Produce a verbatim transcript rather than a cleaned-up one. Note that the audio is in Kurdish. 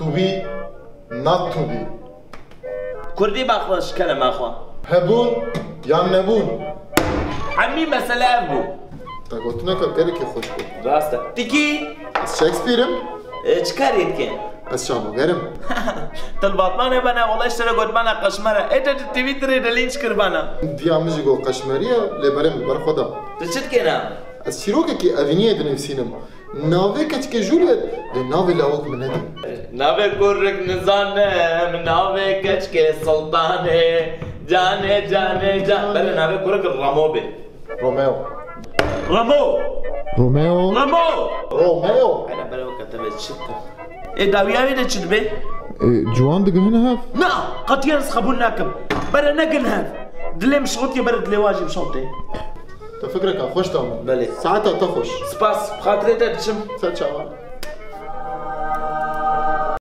To be, not to be. Kurdî baxwe ji kelema xwe. Hebûn yan nebûn. Hemî mesele ev bû. Te gotineka gelekî xweş bû. Rast e. Tikî. Ez Shakespeare im. E, çi karî dike? Ez şanoger im. Til Batmanê bene, wala ji te re gotmana qeşmer e. Ê te di T V tirê de lînç kir bana. Diya min jî got qeşmerî ye, lê berê min ber xwe da. Tu çi dikê ne? Ez çîrokekî evîniyê dinivîsînim. Navê keçikê Juliet, lê navê lawik min nedî. Navê kurik nizanim, navê keçikê Sultanê. Canê, canê, can. Belê navê kurik Ramo bê. Romeo. Ramo! Romeo. Ramo! Romeo. Hele bere weke te bê çi te. Ê dawiya wê de çi dibe? E, ciwan digihine hev. Na! Qetiyen ez qebûl nakim. Bere negin hev. Dilê min şotiye, bere dilê wan jî bişotê. Te fikreka xweş da min. Belê. Saeta te xweş. Spas, bi xatirê te diçim. Ser çavan.